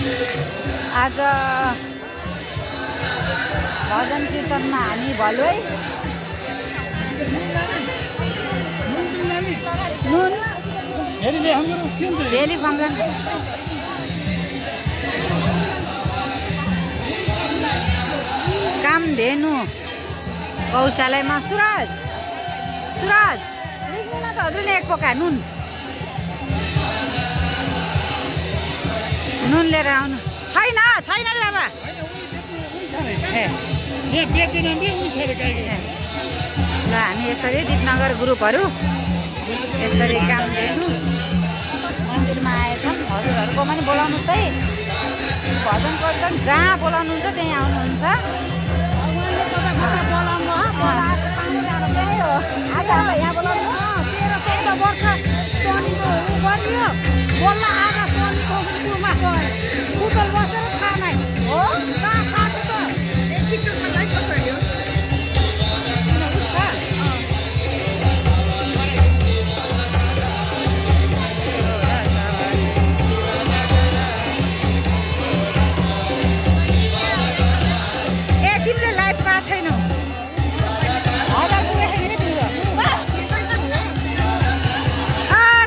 आज भजन कीर्तनमा हामी भलुई नुन भेली फङ्सन कामधेनु गौशालामा सुराज लेख्नु न त हजुरले एक पोका नुन लिएर आउनु छैन रे बाबा ल हामी यसरी दिपनगर ग्रुपहरू यसरी कामधेनु मन्दिरमा आएछौँ। हजुरहरूको पनि बोलाउनुहोस् है, भजन कीर्तन जहाँ बोलाउनुहुन्छ त्यहीँ आउनुहुन्छ। आज हाम्रो यहाँ बोलाउनु 13-14 वर्ष सोनीको गरियो बोल्न आधा सोनीको गुरुमा गयो कुटल बसेर खाना हो कहाँ खाएको त टिकटकमा लाइक गरियो। तिमीले लाइभ पाएको छैनौ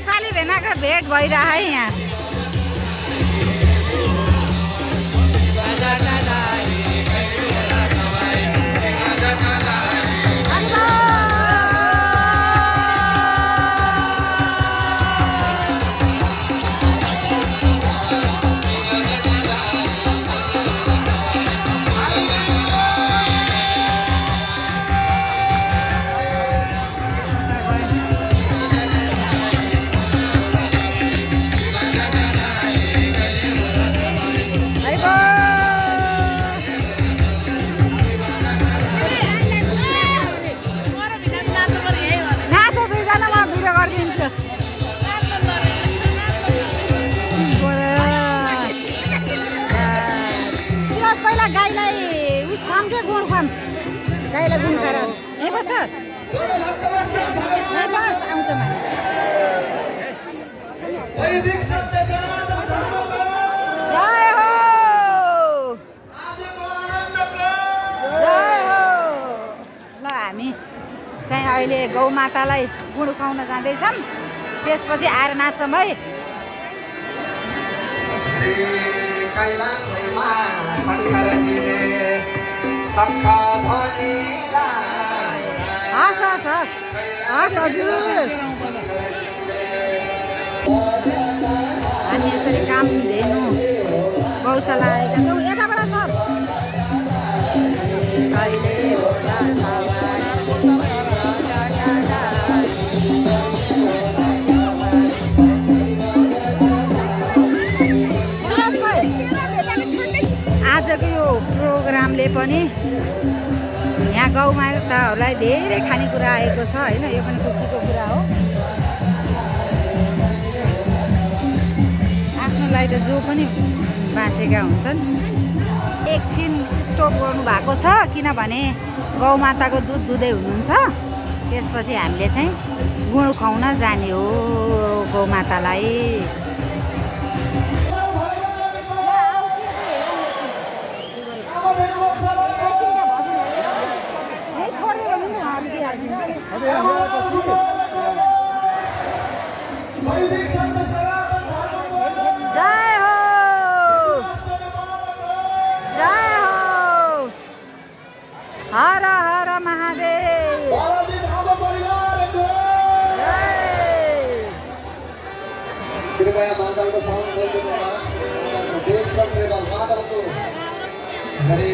साली भेनाको भेट भइरह है यहाँ। गाईलाई गुण खाएर यहीँ बस्छस् आउँछ जय हो ल हामी चाहिँ अहिले गौमातालाई गुण खुवाउन जाँदैछौँ, त्यसपछि आएर नाच्छौँ है। हस् हजुर हामी यसरी कामधेनु गौशाला आएका छौँ। यताबाट सर आजको यो प्रोग्रामले पनि यहाँ गौमाताहरूलाई धेरै खानेकुरा आएको छ होइन, यो पनि खुसीको कुरा हो। आफ्नो लागि त जो पनि बाँचेका हुन्छन्। एकछिन स्टप गर्नु भएको छ किनभने गौमाताको दुध दुँदै हुनुहुन्छ, त्यसपछि हामीले चाहिँ गुण खुवाउन जाने हो गौमातालाई। जय हो हर हर महादेव। कृपया मादलको साउन्ड बोलिदिनु होला। देश र प्रेम मादलको हरे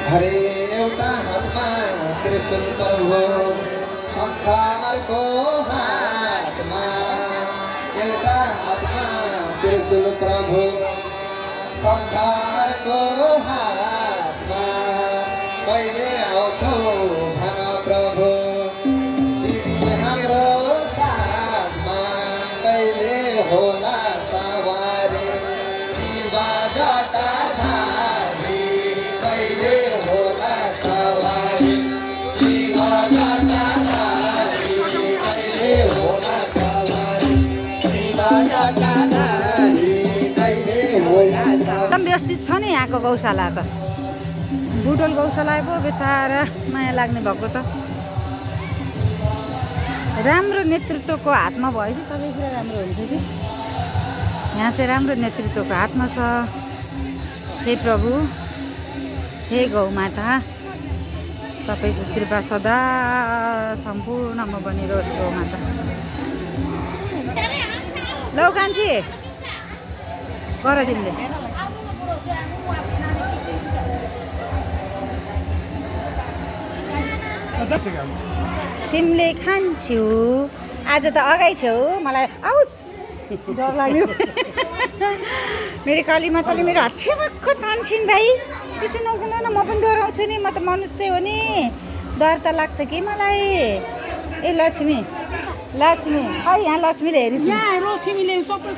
हरे एउटा हातमा त्रिशूल प्रभु संसारको हातमा एउटा हातमा त्रिशूल प्रभु संसारको हातमा कहिले आउँछौ भन प्रभु तिमी हाम्रो साथमा कहिले होला सवारी शिवा जटाधारी कहिले होला सवारी शिवा जटाधारी छ नि यहाँको गौशाला त बुटोल गौशाला पो बेचारा माया लाग्ने भएको त राम्रो नेतृत्वको हातमा भएपछि सबै कुरा राम्रो हुन्छ कि यहाँ चाहिँ राम्रो नेतृत्वको हातमा छ हे प्रभु हे गौमाता तपाईँको कृपा सदा सम्पूर्णमा बनिरहोस् गौमाता लौ कान्छी गर तिमीले तिमीले खान्छौ आज त अगाइ छेउ मलाई आउच डर लाग्यो मेरो कालीमाताले मेरो हात तान्छिन् भाइ কিছু नगुन न म पनि डराउँछु नि म त मनुष्य हो नि डर त लाग्छ कि मलाई ए लक्ष्मी लक्ष्मी खै यहाँ लक्ष्मीले हेरिन्छ लक्ष्मीले सबै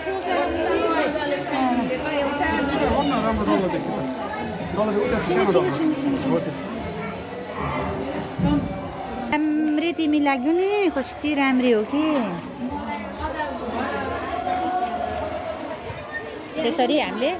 राम्री तिमी लाग्यो नि कति राम्री हो कि त्यसरी हामीले